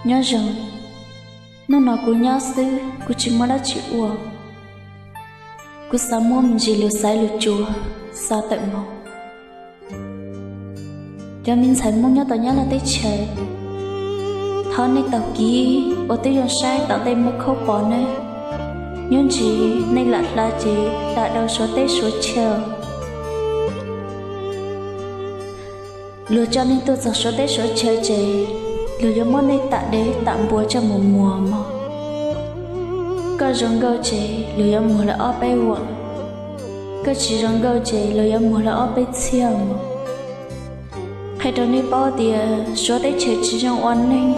Nyob zoo, hnub no kuv nyob xwb kuv tsis muaj dab tsi ua. Kuv xav muab me ntsis lus xaiv lus tsuas xa tawm mus rau cov me ntxhais Hmoob nyob tom Nyab Laj teb chaws. Thov nej taug kev ua tib zoo saib tom ntej muaj khaub pom ne, nyob ntsis nej lam hla ces hla rau Suav teb Suav chaw. Luag coj nej tuaj txog Suav teb Suav chaw ces luag yuav muab nej tam dev tam npua coj mus muag mog. Koj zoo nkauj ces luag yuav muag lawm ob peb vuam, koj tsis zoo nkauj ces luag yuav muag lawm ob peb txhiab mog. Qhia rau nej paub tias Suav teb chaws tsis zoo ua neeg.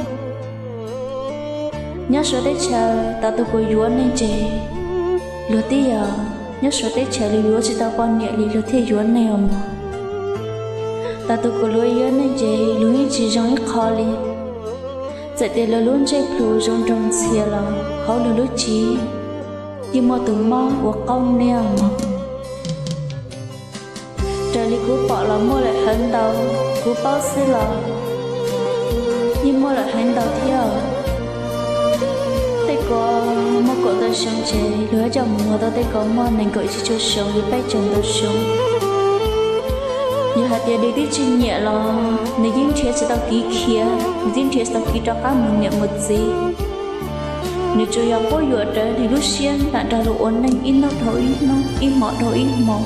Nyob Suav teb chaws, tau tus kuv yuav neeg ces luag tib yam, nyob Suav teb chaws luag yuav tsis tau poj niam li luag thiaj yuav neeg os mog. Tau tus kuv yuav neeg ces luag yeej tsis zoo ib qho li. Txawm tias luag lub ntsej plhu zoo nraug ntxhias los hauv luag lub cev yeej muaj tus mob ua qaub niaj mog. Raws li kuv pom los muaj lawm heev ntau, kuv paub xwb los yeej muaj lawm heev ntau thiab. Tej ko muaj kaum ntau xyoo ces luag yuav coj mus muag tau tej ko muaj nees nkaum tsib caug xyoo li peb caug ntau xyoo. Yog hais tias nws twb tsis nyiam los nws yeej nrhiav tsis tau kev khiav, nws twb nrhiav tsis tau kev rov qab mus niam mus txiv. Nws tsuas yog quab yuam rawv nws lub siab nram nrog luag ua neej ib hnub dhau ib hnub, ib hmo dhau ib hmo.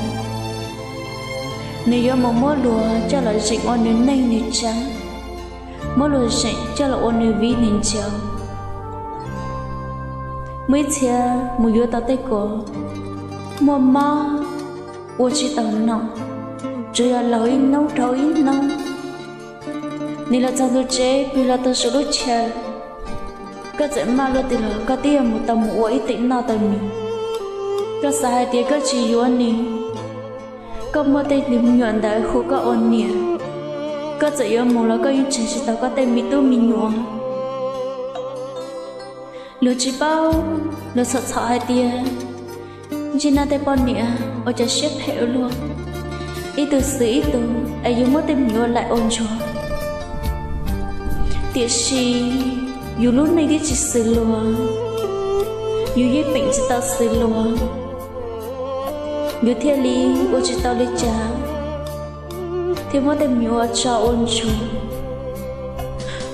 Nws yuav mus muab luag coj los zeem ua nws neej nws tsav, muab luag zeem coj los ua nws viv nws ncaus. Muaj ib txhia mus yuav tau tej ko muaj mob ua tsis tau nom, tsuas yog laug ib hnub dhau ib hnub. Nws los txog ntua tsev, pw los tau saum lub chaw, koj txawm maj luaj twg los koj twb yuav mus tau mus ua ib teem noj tau nws. Koj xav hais tias koj tsis yuav nws, koj muaj tej me nyuam ntawd hu koj ua niam, koj txawm yuav mus los koj yeej tseg tsis tau koj tej me tub me nyuam. Luag tsis paub, luag txhom txhom hais tias ntsej naj tej poj niam ua cov siab phem ua luaj, ib tug xwm ib tug es yus muab tej me nyuam ua laim ua ntsuag. Tiam sis yus lub neej twb tsis xws luag, yus yeej peem tsis tau xws luag, yus thiaj li ua tsis tau li cas, thiaj muab tej me nyuam ua tsov ua ntsuag.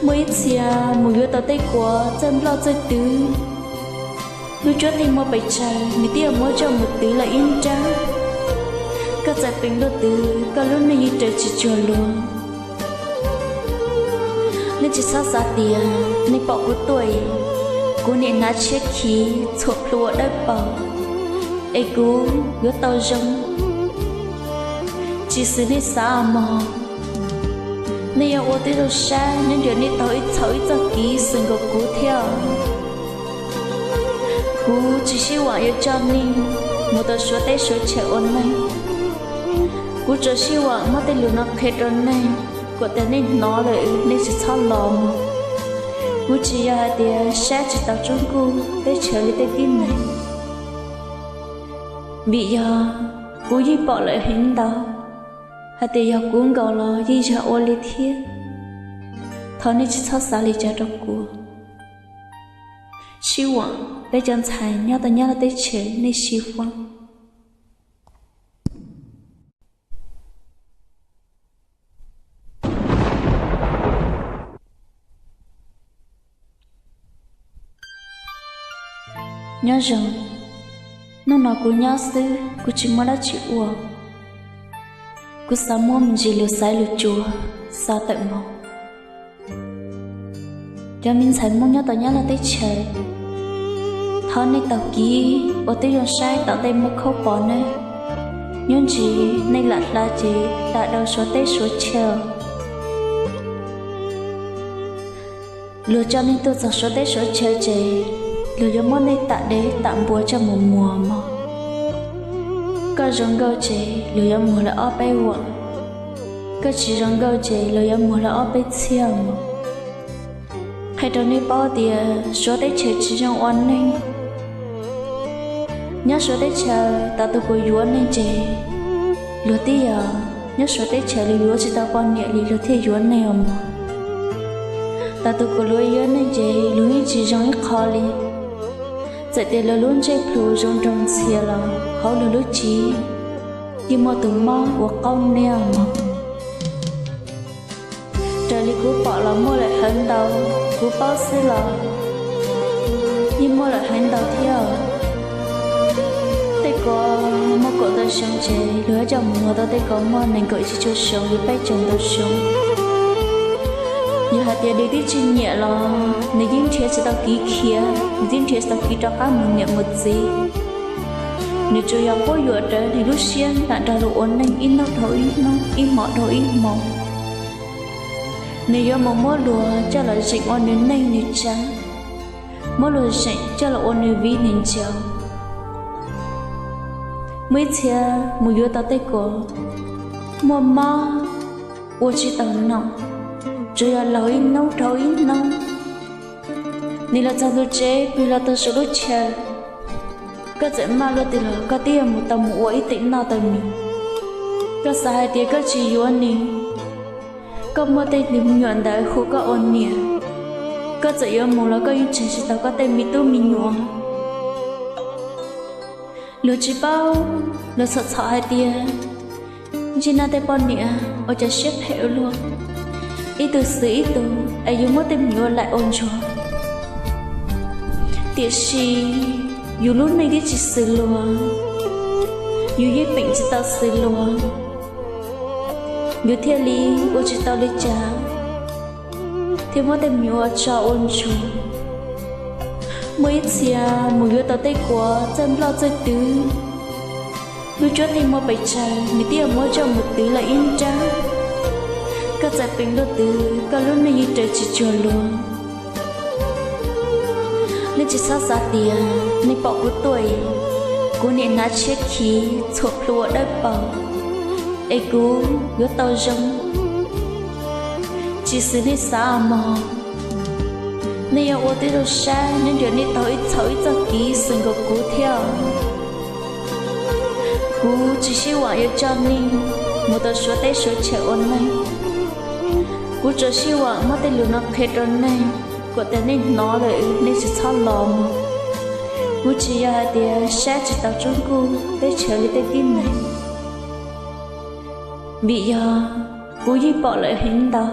Muaj ib txhia mus yuav tau tej ko txawj nploj txawj twv, lub cuab theej muaj pes tsawg nws twb yuav muab coj mus twv lawm ib nrab. Koj txawm peem luaj twg koj lub neej yeej raws tsis cuag luag. Nej tsis txhob xav tias nej pom kuv tuaj, kuv niam hnav tshiab khiv txhuam plhu ua dawb paug es kuv yuav tau zoo. Tsis xws nej xav mog. Nej yuav ua tib zoo saib nyob ntawm nej taug ib txhaum ib txoj kev xwm nkaus kuv thiab. Kuv tsis sib vam yuav coj nej mus tau Suav teb Suav chaw ua neeg. Kuv tsuas sib vam muab tej lus no qhia rau nej, kom tias nej hnov lawm nej tsis txhob los mog. Kuv tsis yog hais tias saib tsis taus tsob nkuj teb chaws li tej tib neeg, vim yog kuv yeej pom lawm heev ntau, hais tias yog kuv nkaus los yeej yog ua li thiab. Thov nej tsis txhob xav li cas rau kuv. Sib vam peb cov ntxhais nyob tau Nyab Laj teb chaws nej sib vam. Nyob zoo, hnub no kuv nyob xwb kuv tsis muaj dab tsi ua. Kuv xav muab me ntsis lus xaiv lus tsuas xa tawm mus. Cov me ntxhais Hmoob nyob tau Nyab Laj teb chaws, thov nej taug kev ua tib zoo saib tom ntej muaj khaub pom ne, nyob ntsis nej lam hla ces hla rau Suav teb Suav chaw. Luag coj nej tuaj txog Suav teb Suav chaw ces luag yuav muab nej tam dev tam npua coj mus muag mog. Koj zoo nkauj ces luag yuav muag lawm ob peb vuam, koj tsis zoo nkauj ces luag yuav muag lawm ob peb txhiab mog. Qhia rau nej paub tias Suav teb chaws tsis zoo ua neeg. Nyob Suav teb chaws, tau tus kuv yuav neeg ces luag tib yam, nyob Suav teb chaws luag yuav tsis tau poj niam li luag thiaj yuav neeg os mog. Thaum tus kuv luag yuav neej ces luag yeej tsis zoo ib qho li. Txawm tias luag lub ntsej plhu zoo nraug ntxhias los hauv luag lub cev yeej muaj tus mob ua qaub niaj mog. Raws li kuv pom los muaj lawm heev ntau, kuv paub xwb los yeej muaj lawm heev ntau thiab. Tej ko muaj kaum ntau xyoo ces luag coj mus muag tau tej ko muaj nees nkaum tsib caug xyoo li peb caug ntau xyoo. Yog hais tias nws twb tsis nyiam los nws yeej nrhiav tsis tau kev khiav, nws yeej nrhiav tsis tau kev rov qab mus niam mus txiv. Nws tsuas yog quab yuam rawv nws lub siab nram nrog luag ua neej ib hnub dhau ib hnub, ib hmo dhau ib hmo. Nws yuav mus muab luag coj los zeem ua nws neej nws tsav, muab luag zeem coj los ua nws viv nws ncaus. Muaj ib txhia mus yuav tau tej ko muaj mob ua tsis tau nom, tsuas yog laug ib hnub dhau ib hnub. Nws los txog ntua tsev, pw los tau saum lub chaw, koj txawm maj luaj twg los koj twb yuav mus tau mus ua ib teem noj tau nws. Koj xav hais tias koj tsis yuav nws, koj muaj tej me nyuam ntawd hu koj ua niam, koj txawm yuav mus los koj yeej tseg tsis tau koj tej me tub me nyuam. Luag tsis paub, luag txhom txhom hais tias ntsej nab tej poj niam ua cas siab phem ua luaj, ib tug xwm ib tug es yus muab tej me nyuam ua laim ua ntsuag. Tiam sis yus lub neej twb tsis xws luag, yus yeej peem tsis tau xws luag, yus thiaj li ua tsis tau li cas, thiaj muab tej me nyuam ua tsov ua ntsuag. Muaj ib txhia mus yuav tau tej kua txawj nploj txawj twv, lub cuab theej muaj pes tsawg nws twb yuav muab coj mus twv lawm ib nrab. Koj txawm peem luaj twg koj lub neej yeej raws tsis tsuag luag. Nej tsis txhob xav tias nej pom kuv tuaj, kuv niam hnav tshiab khiv txhuam plhu ua dawb paug es kuv yuav tau zoo. Tsis xws nej xav mog. Nej yuav ua tib zoo saib nyob ntawm nej tau ib txhaum ib txoj kev xws nkaus kuv thiab. Kuv tsis sib vam yuav coj nej mus tau suav teb suav chaw ua neej. Kuv tsuas sib vam muab tej lus no qhia rau nej, kom tias nej hnov lawm nej tsis txhob los mus. Kuv tsis yog hais tias saib tsis taus Tsoob Kuj teb chaws li tej tib neeg, vim yog kuv yeej pom lawm heev ntau,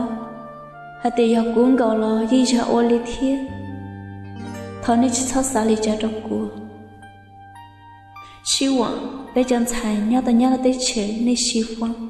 hais tias yog kuv nkaus los yeej yog ua li thiab. Thov nej tsis txhob xav li cas rau kuv. Sib vam peb cov ntxhais nyob tau nyob lub teb chaws nej sib vam.